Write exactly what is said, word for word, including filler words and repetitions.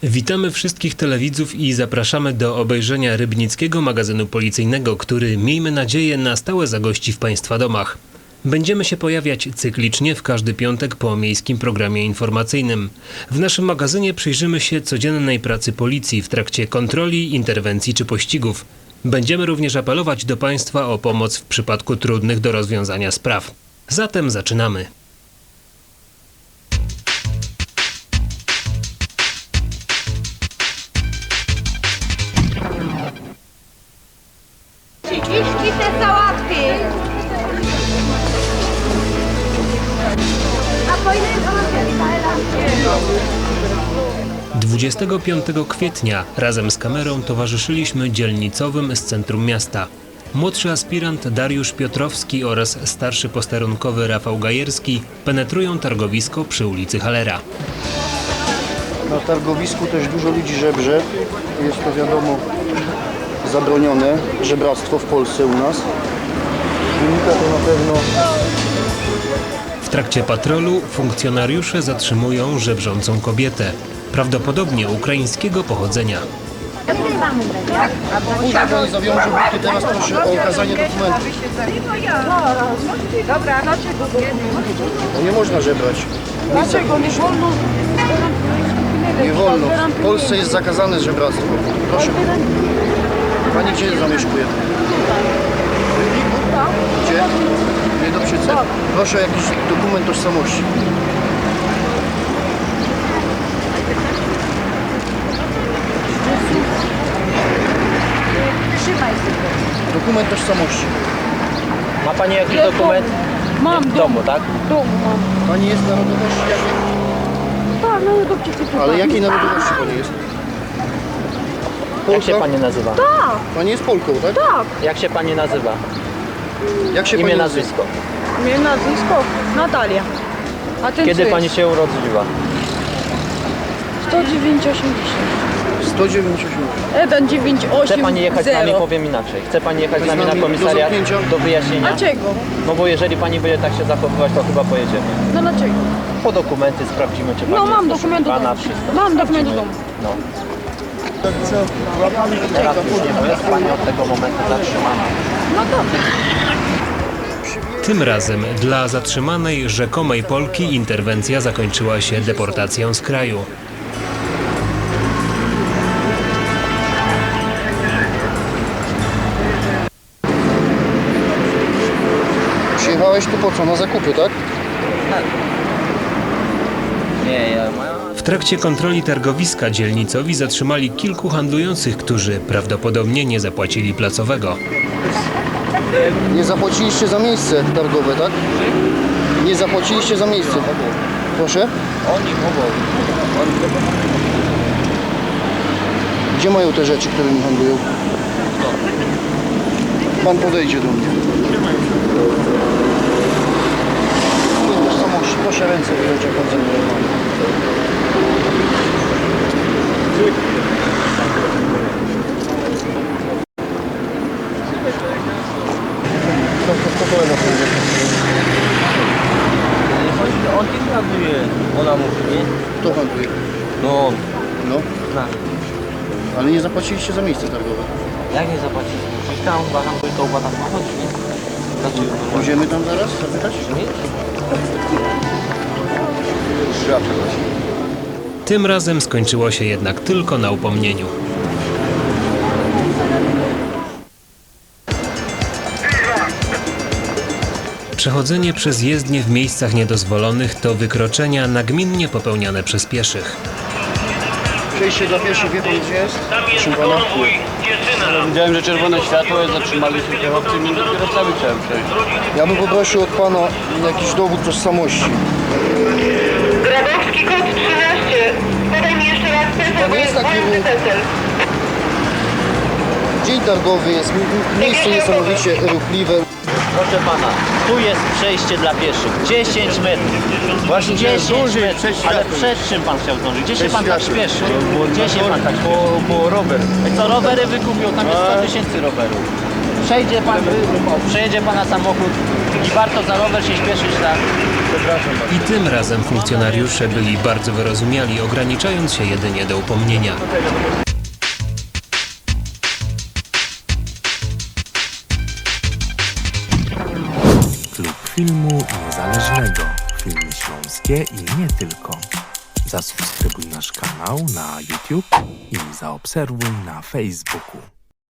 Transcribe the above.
Witamy wszystkich telewidzów i zapraszamy do obejrzenia rybnickiego magazynu policyjnego, który, miejmy nadzieję, na stałe zagości w Państwa domach. Będziemy się pojawiać cyklicznie w każdy piątek po miejskim programie informacyjnym. W naszym magazynie przyjrzymy się codziennej pracy policji w trakcie kontroli, interwencji czy pościgów. Będziemy również apelować do Państwa o pomoc w przypadku trudnych do rozwiązania spraw. Zatem zaczynamy. Ciśnij te sałatki! A po ile jest ona? Dwudziestego piątego kwietnia razem z kamerą towarzyszyliśmy dzielnicowym z centrum miasta. Młodszy aspirant Dariusz Piotrowski oraz starszy posterunkowy Rafał Gajerski penetrują targowisko przy ulicy Halera. Na targowisku też dużo ludzi żebrze. Jest to, wiadomo, zabronione żebractwo w Polsce u nas. Wynika to na pewno W trakcie patrolu funkcjonariusze zatrzymują żebrzącą kobietę, prawdopodobnie ukraińskiego pochodzenia. Niech pani zawiąże buty, teraz proszę o okazanie dokumentu. Dobra, dlaczego? No nie można żebrać. Dlaczego nie wolno? Nie wolno. W Polsce jest zakazane żebractwo. Proszę. Pani gdzie zamieszkuje? Gdzie? Nie do przycep. Proszę o jakiś dokument tożsamości. Trzymaj się. Dokument tożsamości. Ma pani jakiś dokument? Mam W domu, tak? W domu mam. Pani jest narodowości jakiej? Tak, no dobrze, czy Ale jakiej narodowości pani jest? Jak się Polka? Pani nazywa? Tak, Pani jest Polką, tak? Tak, Jak się Pani nazywa? Jak się Imię, pani nazywa? Nazwisko. Moje nazwisko Natalia. A ten Kiedy co Pani jest? Się urodziła? Sto dziewięć osiemdziesiąt. Sto dziewięćdziesiąt. Jeden dziewięć osiem. Chce Pani jechać z nami? Powiem inaczej. Chce Pani jechać z nami na Do komisariat zamknięcia. do wyjaśnienia? Dlaczego? No bo jeżeli Pani będzie tak się zachowywać, to chyba pojedziemy. No dlaczego? Po dokumenty sprawdzimy, czy Pani No jest mam dokumenty poszukiwana, domu. Wszystko. Mam dokumenty domu. No. Teraz już nie, bo jest Pani od tego momentu zatrzymana. No to Tym razem dla zatrzymanej rzekomej Polki interwencja zakończyła się deportacją z kraju. Przyjechałeś tu po co? Na zakupy, tak? Nie, ja moja... W trakcie kontroli targowiska dzielnicowi zatrzymali kilku handlujących, którzy prawdopodobnie nie zapłacili placowego. Nie zapłaciliście za miejsce targowe, tak? Nie zapłaciliście za miejsce. Proszę? Oni mogą. Gdzie mają te rzeczy, którymi handlują? Pan podejdzie do mnie. Proszę ręce wyjąć, jak pan zajmuje. On nie handluje, ona mówi, nie? Kto handluje? No, No, zna. Ale nie zapłaciliście za miejsce targowe. Jak nie zapłacić? Przecież tam uważam, że to uważam na chodzi, nie? Znaczy, Pójdziemy tam zaraz zapytać? nie? Tym razem skończyło się jednak tylko na upomnieniu. Przechodzenie przez jezdnię w miejscach niedozwolonych to wykroczenia nagminnie popełniane przez pieszych. Przejście dla pieszych, wie pan gdzie jest? Proszę pana. Widziałem, że czerwone światło jest, zatrzymali się kierowcy i dopiero wtedy chciałem przejść. Ja bym poprosił od pana jakiś dowód tożsamości. Grabowski, kod trzynaście. Podaj mi jeszcze raz PESEL, Pan bo jest jest taki wolny ruch- PESEL. Dzień targowy jest m- m- miejsce niesamowicie ruchliwe. Proszę pana, tu jest przejście dla pieszych. dziesięć metrów. Właśnie dziesięć metrów. Ale przed czym pan chciał zdążyć? Gdzie się pan tak śpieszy? Gdzie się pan tak śpieszy? Bo rower. Co, rowery wykupią? Tam jest sto tysięcy rowerów. Przejdzie pan, przejedzie pana samochód i warto za rower się śpieszyć, tak? I tym razem funkcjonariusze byli bardzo wyrozumiali, ograniczając się jedynie do upomnienia. Klub Filmu Niezależnego. Filmy śląskie i nie tylko. Zasubskrybuj nasz kanał na YouTube i zaobserwuj na Facebooku.